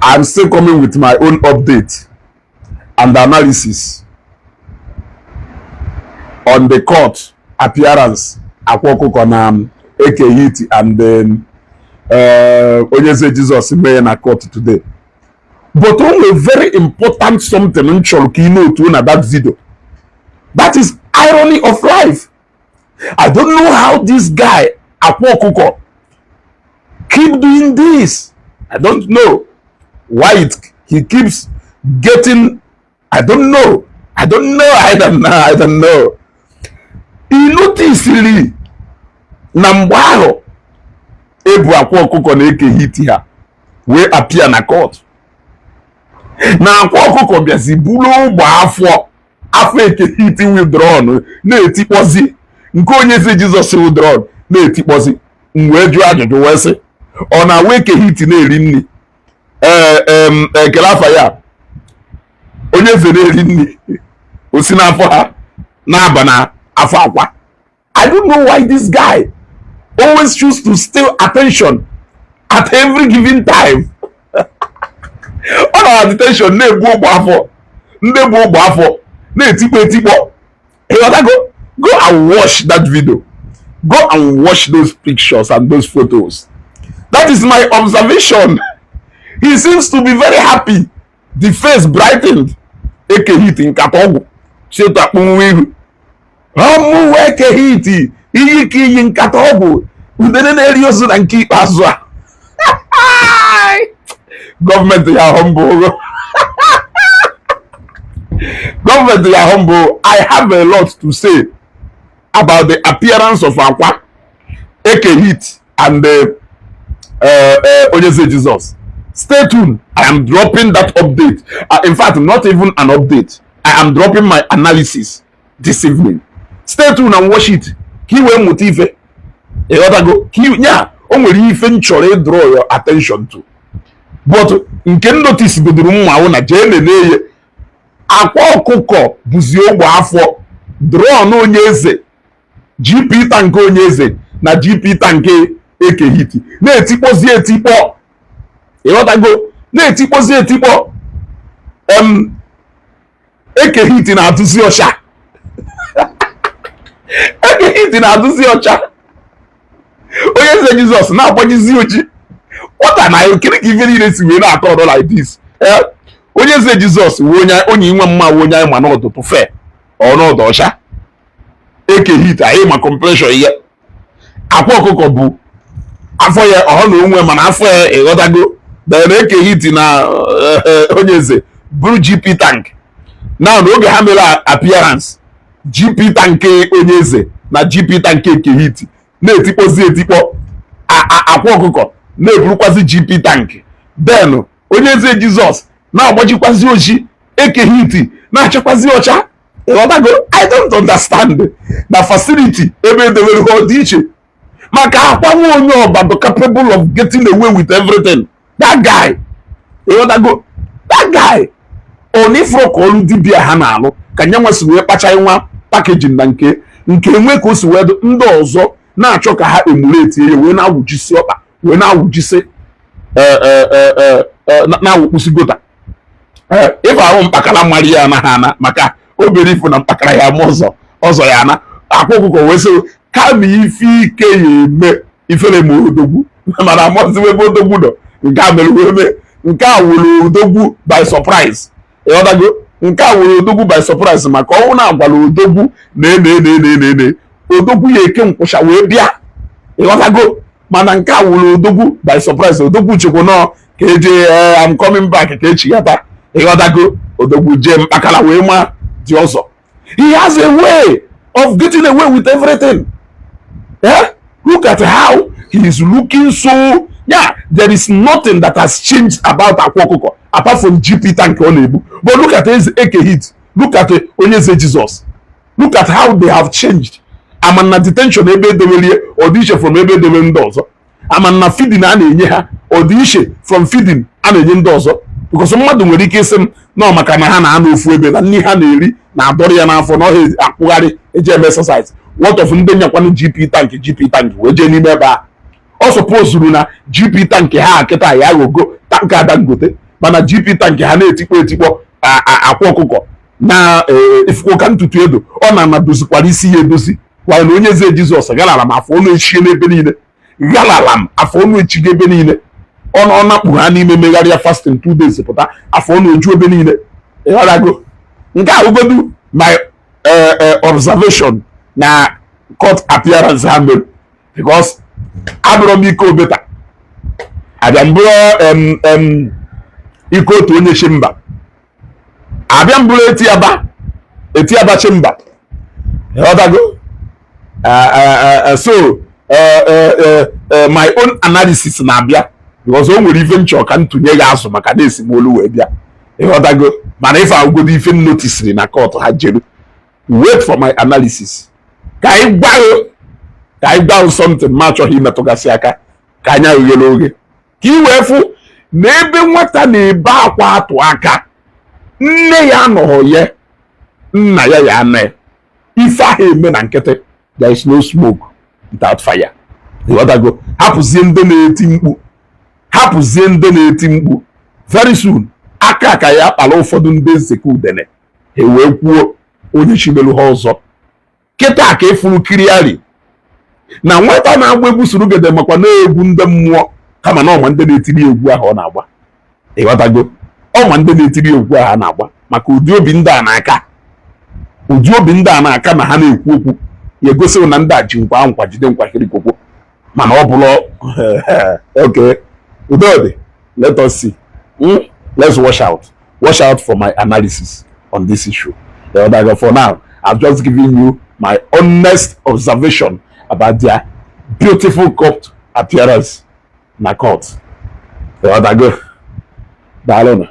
I'm still coming with my own update and analysis on the court appearance Akwa Ọkụkọ na Eke Hit and then Onyeze Jesus mee na court today. But only very important something m chọrọ ka ị note na that video. That is irony of life. I don't know how this guy Akwa Ọkụkọ keep doing this. I don't know why he keeps getting. I don't know. I don't know. I don't know. I don't know. Ị noticiri na mgbe ahụ ebu Akwa Ọkụkọ na Eke Hit ha wee appear na court, na Akwa Ọkụkọ bịazi buru ụgbọ afọ afọ Eke Hit withdrawn na-etikpọzi nke Onyeze Jizọs withdrawn na-etikpọzi. M wee jụọ ajụjụ wee sị, ọ na-awa Eke Hit na-eri nri, ee, ekele afa ya, onye eze na-eri nri, o si n'afọ ha na-aba na afọ Akwa? I don't know why this guy always choose to steal attention at every given time. Ọ na detention na-ebu ụgbọ afọ, ndị bụ ụgbọ afọ na-etikpọ etikpọ. Ịghọtago? Go and watch that video. Go and watch those pictures and those photos. That is my observation. He seems to be very happy, the face brightened. Eke Hit nkata ọgwụ si otu akpụnwụ ihu ọmụwa. Eke Hit iyi ka iyi nkata ọgwụ udene na-eri ozu na nke ikpeazụ a, gọọmenti ya ahụ mbụ, gọọmenti ya ahụ mbụ. I have a lot to say about the appearance of Akwa, Eke Hit and Onyeze Jesus. Stay tuned. I am dropping that update. In fact, not even an update. I am dropping my analysis this evening. Stay tuned and watch it. Ka ị wee mụta ife. Ịghọtago? Ka ị nya o nwere ife m chọrọ ị draw your attention to. But nke m notice godoro mma ahụ na jee lelee ya. Akwa Ọkụkọ bụzi ogbe afọ drone onye eze, GP tank onye eze na GP tank Eke Hit na-etikpọzi etikpọ. Ịghọtago? Na-etikpọzi etikpọ. Eke Hit na-atụzi ọcha. Eke Hit na-atụzi ọcha. Onye eze Jizọs na-agbajizi oji nwata na kiri ka ife niile si wee na-atọ ọdọ like this. Onye eze Jizọs wee onye onye inwe mma wee onye anyị ma n'ọdụtụ fe ọnọdụ ọcha. Eke Hit anyị ma complexion ihe. Akwa Ọkụkọ bụ afọ ya ọha na onwe mana afọ ya. Ịghọtago? Then Eke Hit na onye eze bụrụ GP tank. Now n'oge ha mere appearance, GP tank onye eze na GP tank Eke Hit na-etikpọzi etikpọ. Akwa Ọkụkọ na-eburukwazi GP tank. Then onye eze Jizọs na-agbajikwazi oji. Eke Hit na-achakwazi ọcha. Ịghọtago? I don't understand. Na facility ebe edewere ha ọ dị iche maka Akwa nwa onye ọba bụ capable of getting away with everything, that guy. Ịghọtago? That guy ọ n'ifuru ka ọrụ dibịa ha na-alụ ka nyanwa si wee kpacha nwa packaging na nke enwe ka o si wee dị. Ndị ọzọ na-achọ ka ha emulate ya wee na-awụjisi ọkpa, wee na-awụjisi, na-awụkpusi gota. Ife ahụ mkpakara mara ya anaghị ana maka obere ifu na mkpakara ya ama ọzọ ọzọ ya ana. Akwa Ọkụkọ wee sị kama ife ike ya eme ifere ma odogwu mana amaziwe ebe odogwu nọ. Nke a mere wee mee nke a wụrụ odogwu by surprise. Ịghọtago? Nke a wụrụ odogwu by surprise maka ọnwụ na-agwara odogwu na ene ene ene ene ene odogwu ya eke nkwụcha wee bịa. Ịghọtago? Mana nke a wụrụ odogwu by surprise. Odogwu chekwa nọ ka eje, "I'm coming back," ka echighata. Ịghọtago? Odogwu jee mkpakara wee ma dị ọzọ. He has a way of getting away with everything. Yeah? Look at how he is looking. So yeah, there is nothing that has changed about Akwa Ọkụkọ apart from GP tank ọ na-ebu. But look at Eke Hit, look at Onyeze Jesus, look at how they have changed. Ama na detention ebe edowelie ọ dị iche from ebe edowe ndị ọzọ. Ama na feeding a na-enye ha ọ dị iche from feeding a na-enye ndị ọzọ, because mmadụ nwere ike ịsị m nọ maka na ha na-anọ ofu ebe na nri ha na-eri na-adọrọ ya n'afọ na ọha akwụgharị eji eme exercise. What of ndị nyakwanụ GP tank, GP tank wee jee n'ime ebe a? Ọ supposuru na GP tank ha kịta ya aghọgo tanker Dangote, mana GP tank ha na-etikpọ etikpọ. Akwa Ọkụkọ na ifuko ka ntutu edo ọ na dozikwara isi ya edozi gwara na Onye Eze Jizọs galara m afọ ọnụ echie n'ebe niile, ghalala m afọ ọnụ echigo ebe niile. Ọ na ọ nakpu ha n'ime megharịa fasting 2 days pụta, afọ ọnụ eju ebe niile. Ịghọtago? Nke a ugodu my observation na court appearance ha mere, because abụrụ m ike obeta abịa mbụrụ ike otu onye chimba abịa mbụrụ etiaba etiaba chimba. Ịghọtago? So my own analysis na-abịa because o nwere ife nchọ ka ntụnye gị azụ maka na esemolu wee bịa. Ịghọtago? Mana ife agwụgodo ife m notisiri na court ha jeru. Wait for my analysis ka anyị gwaghị something ma achọghị imetụgasị aka ka anya ghere oghe ka ị wee fụ na ebe nwata na-ebe akwa atụ aka nne ya anọghị ya, nna ya ya anọ ya. Ife ahụ eme na nkịtị, there is no smoke without fire. Ịghọtago? Hapụzie ndị na-eti mkpu, hapụzie ndị na-eti mkpu. Very soon aka ka ya kpara ụfọdụ ndị nzekọ udene ha wee kwuo onye chimelu ha ọzọ. Kịta ka ịfụrụ kiriari na nwata na-agba egwu surugede makwa na-egwu ndị mmụọ, kama na ọma ndị na-etiri egwu ahụ ọ na-agba. Ịghọtago? Ọma ndị na-etiri egwu ahụ a na-agba maka ụdị obi ndị a na-aka, ụdị obi ndị a na-aka na ha na-ekwu okwu ya egosi na ndị a ji nkwa nkwa jide nkwa kirikokwo, mana ọ bụrụ okay. Udo dị. Let us see. Let's watch out, watch out for my analysis on this issue. For now, I've just given you my honest observation about their beautiful court appearance na court. Ịghọtago? Daalụnụ.